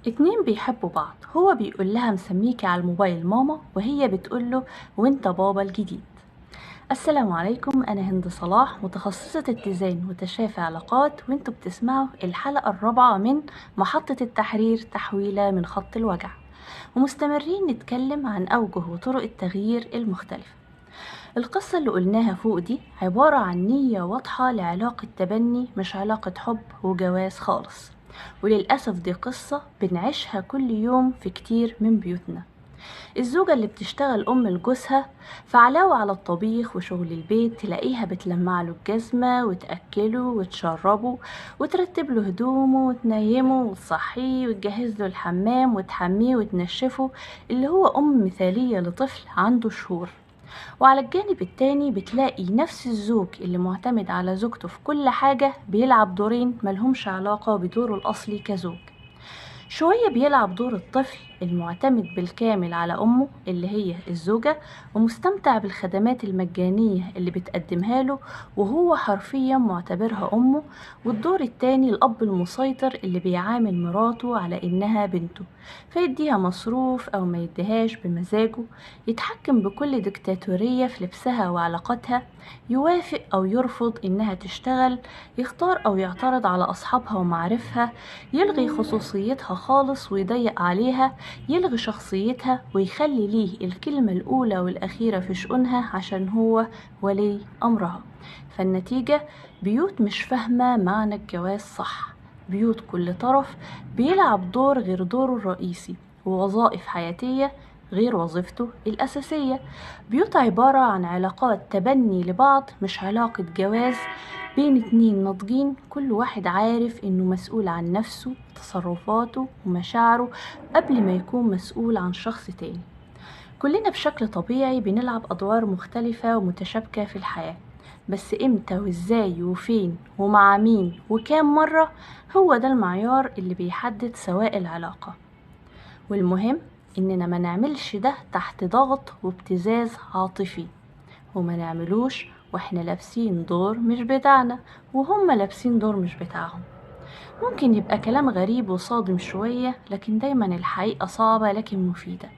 اتنين بيحبوا بعض، هو بيقول لها مسميكي على الموبايل ماما، وهي بتقول له وانت بابا الجديد. السلام عليكم، انا هند صلاح، متخصصة اتزان وتشافي علاقات، وانتوا بتسمعوا الحلقة الرابعة من محطة التحرير، تحويلة من خط الوجع، ومستمرين نتكلم عن اوجه وطرق التغيير المختلفة. القصة اللي قلناها فوق دي عبارة عن نية واضحة لعلاقة تبني، مش علاقة حب وجواز خالص، وللأسف دي قصة بنعيشها كل يوم في كتير من بيوتنا. الزوجة اللي بتشتغل أم لجوزها، فعلاوة على الطبيخ وشغل البيت تلاقيها بتلمع له الجزمة وتأكله وتشربه وترتب له هدومه وتنيمه وتصحيه وتجهز له الحمام وتحميه وتنشفه، اللي هو أم مثالية لطفل عنده شهور. وعلى الجانب التاني بتلاقي نفس الزوج اللي معتمد على زوجته في كل حاجة بيلعب دورين ملهمش علاقة بدوره الأصلي كزوج. شوية بيلعب دور الطفل المعتمد بالكامل على أمه اللي هي الزوجة، ومستمتع بالخدمات المجانية اللي بتقدمها له وهو حرفيا معتبرها أمه. والدور التاني الأب المسيطر اللي بيعامل مراته على إنها بنته، فيديها مصروف أو ما يديهاش بمزاجه، يتحكم بكل ديكتاتورية في لبسها وعلاقاتها، يوافق أو يرفض إنها تشتغل، يختار أو يعترض على أصحابها ومعارفها، يلغي خصوصيتها خالص ويضيق عليها، يلغي شخصيتها ويخلي ليه الكلمة الأولى والأخيرة في شؤونها عشان هو ولي أمرها. فالنتيجة بيوت مش فاهمة معنى الجواز صح، بيوت كل طرف بيلعب دور غير دوره الرئيسي ووظائف حياتية غير وظيفته الأساسية، بيوت عبارة عن علاقات تبني لبعض مش علاقة جواز بين اتنين ناضجين، كل واحد عارف انه مسؤول عن نفسه وتصرفاته ومشاعره قبل ما يكون مسؤول عن شخص تاني. كلنا بشكل طبيعي بنلعب أدوار مختلفة ومتشابكة في الحياة، بس امتى وازاي وفين ومع مين وكام مرة، هو ده المعيار اللي بيحدد سواء العلاقة. والمهم اننا ما نعملش ده تحت ضغط وابتزاز عاطفي، وما نعملوش واحنا لابسين دور مش بتاعنا وهم لابسين دور مش بتاعهم. ممكن يبقى كلام غريب وصادم شوية، لكن دايما الحقيقة صعبة لكن مفيدة،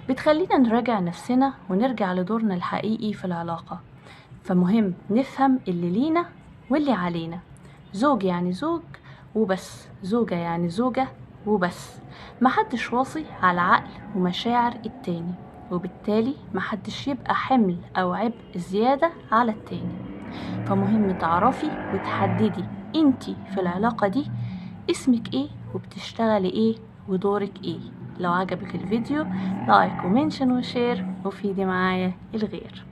بتخلينا نراجع نفسنا ونرجع لدورنا الحقيقي في العلاقة. فمهم نفهم اللي لينا واللي علينا. زوج يعني زوج وبس، زوجة يعني زوجة وبس، محدش واصي على عقل ومشاعر التاني، وبالتالي محدش يبقى حمل أو عبء زيادة على التاني. فمهم تعرفي وتحددي انتي في العلاقة دي اسمك ايه وبتشتغلي ايه ودورك ايه. لو عجبك الفيديو like و mention و share وفيدي معايا الغير.